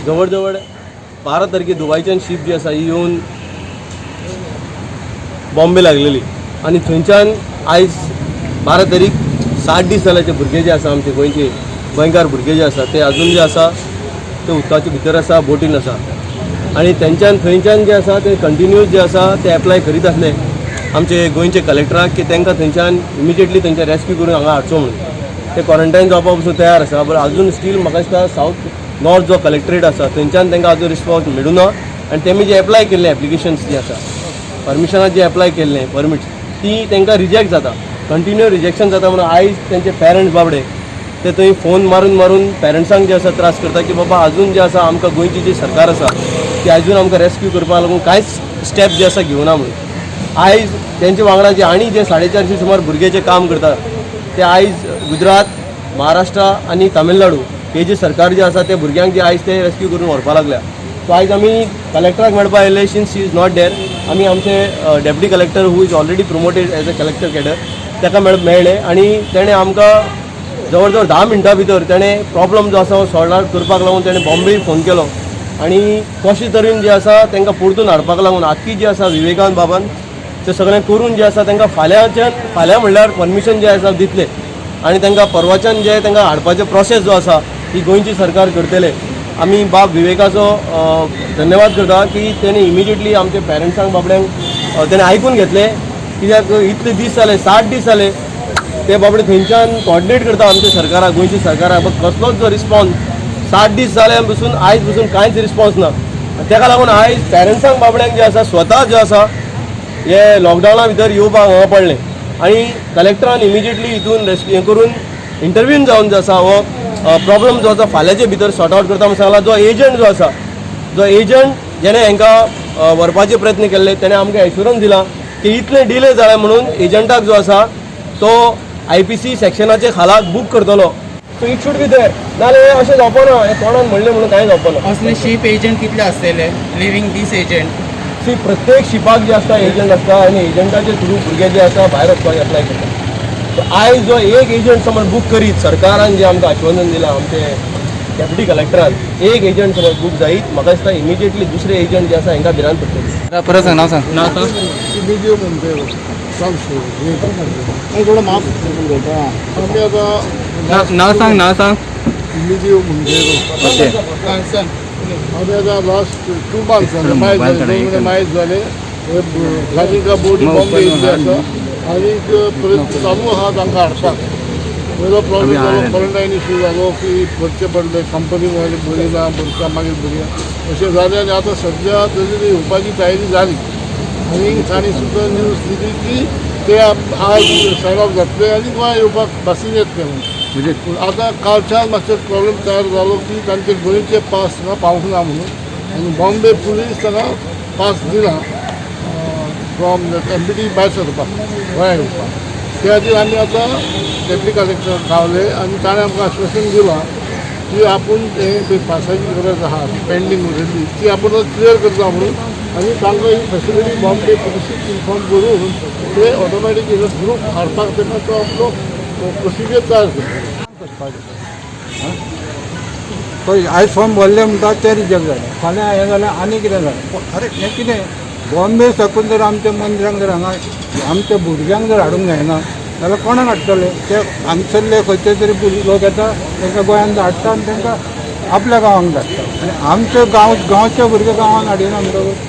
जवळ जवळ 12 तारखे दुबयच्यान शीप जी आसा ही येवन बॉम्बे लागलेली आनी थंयच्यान आयज 12 तारीख, 60 दीस जाले. ते भुरगे जे आसा, आमचे गोंयचे गोंयकार भुरगे जे आसा, ते अजून जे आसा ते उदकाच्या भितर आसा, बोटीन आसा. आनी तेंच्यान थंयच्यान जे आसा ते कंटिन्यूज जे आसा ते एप्लाय करीत आसले आमचे गोंयचे कलेक्टराक की तांकां थंयच्यान इमिजिएटली थंयच्यान रेस्क्यू करून हांगा हाडचो म्हणून. ते क्वॉरंटायन जावपा पसून तयार आसा, बट अजून स्टील म्हाका दिसता सावथ नॉर्थ जो कलेक्टरेट आसा थंयच्यान तांकां अजून रिस्पॉन्स मेळूं ना. आनी तेमी जे एप्लाय केल्ले एप्लिकेशन्स जी आसा, परमिशनां जे एप्लाय केल्ले परमिट्स, ती तांकां रिजेक्ट जाता, कंटिन्यू रिजेक्शन जाता. म्हणून आयज तेंचे पेरंट्स बाबडे ते थंय फोन मारून मारून पेरंट्सांक जे आसा त्रास करता की बाबा, अजून जे आसा आमकां गोंयची जी सरकार आसा ती अजून आमकां रेस्क्यू करपाक लागून कांयच स्टेप जे आसा घेवना म्हणून. आयज तेंचे वांगडा जे आनी जे 450 सुमार भुरगे जे काम करतात ते आयज गुजरात, महाराष्ट्र आनी तामिळनाडू हे जे सरकार जे आसा ते भुरग्यांक जे आयज ते रेस्क्यू करून व्हरपाक लागल्या. सो आयज आमी कलेक्टराक मेळपा आयले. Since he is not there, आमी आमचे deputy collector, who is already promoted as a collector cadre, ताका मेळ्ळे आनी तेणें आमकां जवळ जवळ 10 मिनटां भितर तेणें प्रॉब्लम जो आसा हो सॉर्ट आवट करपाक लागून तेणें बॉम्बे फोन केलो आनी कशे तरेन जे आसा तांकां परतून हाडपाक लागून आख्खी जी आसा विवेकान बाबान ते सगळें करून जे आसा तांकां फाल्यांच्यान, फाल्यां म्हणल्यार परमिशन जे आसा दितले आनी तांकां परवाच्यान जे तांकां हाडपाचो प्रोसेस जो आसा ही गोंयची सरकार करतले. आमी बाब विवेकाचो धन्यवाद करता की तेणी इमिजिएटली आमच्या पेरंट्सांक बाबड्यांक तेणें आयकून घेतलें, कित्याक इतले दीस जाले, 60 दीस जाले, ते बाबडे थंयच्यान कॉर्डिनेट करता आमच्या सरकाराक, गोंयच्या सरकाराक, बट कसलोच जो रिस्पॉन्स 60 दीस जाले पसून आयज पसून कांयच रिस्पॉन्स ना. तेका लागून आयज पेरंट्सांक बाबड्यांक जे आसा स्वता जे आसा हे लॉकडावना भितर येवपाक हांगा पडलें. आनी कलेक्टरान इमिजिएटली हितून रेस्क्यू हें करून इंटरव्यून जावन जो आसा हो प्रॉब्लम जो आसा फाल्यांचे भितर सॉर्ट आवट करता म्हणून सांगला. जो एजंट जो आसा, जो एजंट जेणे हांकां व्हरपाचे प्रयत्न केल्ले, तेणे आमकां एश्युरन्स दिला की इतले डिले जाले म्हणून एजंटाक जो आसा तो आयपीसी सेक्शनाचे खाला बूक करतलो. So it should be there, नाजाल्यार हें अशें जावपा ना. हें कोणान म्हणलें म्हणून कांय जावपा ना. असले शीप एजंट कितले आसतले लिव्हिंग दीस एजंट? सी, प्रत्येक शिपाक जे आसता एजंट आसता आनी एजंटाचे थ्रू भुरगे जे आसा भायर वचपाक एप्लाय करता. सो आयज जो एक एजंट समज बूक करीत, सरकारान जे आमकां आश्वासन दिलां, आमचे डेप्युटी कलेक्टरान, एक एजंट समज बूक जायत, म्हाका दिसता इमिजिएटली दुसरे एजंट जे आसा हांकां भिरांत पडटली. परत सांग, नाव सांग, नाव सांग. विडिओ म्हणते थोडं माफ. आमी आतां नाव सांग, नाव सांग. विडिओ म्हणते. ओके. आमी आतां लास्ट 2 मंथ्स जाले, मायज जाले, 2 म्हयने मायज जाले, लागिंका बोटी बॉम्बे येयल्ली आसा आनीक प्रयत्न चालू आहा तांकां हाडपाक. पयलो प्रॉब्लेम जालो, क्वॉरंटायन इशू जालो की भरचे पडले, कंपनी वाले बरी ना, भरता मागीर भरया अशें जालें. आनी आतां सद्या तरी येवपाची तयारी जाली आनी तांणी सुद्दां न्यूज दिली की ते आज सायन ऑफ जातले आनी गोंया येवपाक बसीन येतले म्हणून. पूण आतां कालच्यान मातसो प्रॉब्लेम तयार जालो की तांचे गोंयचे पास हांगा पावूंक ना म्हणून आनी बॉम्बे पुलीस तांकां पास दिना फ्रॉम एमपीटी भायर सरपाक, गोंया येवपाक. त्या खातीर आमी आतां डेप्युटी कलेक्टर गावले आनी ताणें आमकां आश्वासन दिलां की आपूण हें पासाची गरज आहा ती पेंडींग उरिल्ली ती आपूण क्लियर करता म्हणून आनी तांकां ही फेसिलिटी बॉम्बे पुलिसीक इन्फॉर्म करून ते ऑटोमॅटीक ग्रूप हाडपाक ताका तो आपलो प्रोसिजर तयार करता. पळय, आयज फॉर्म भरले म्हणटा ते रिजेक्ट जाले, फाल्यां हें जालें आनी कितें जालें. अरे, हें कितें? बॉम्बे साकून जर आमच्या मनशांक जर हांगा आमच्या भुरग्यांक जर हाडूंक जायना जाल्यार कोणाक हाडटले ते? हांगसरले खंयचे तरी लोक येता, तांकां गोंयांत हाडटा आनी तांकां आपल्या गांवांक धाडटा आनी आमचे गांव गांवचे भुरगे गांवांत हाडिना म्हणटकूच.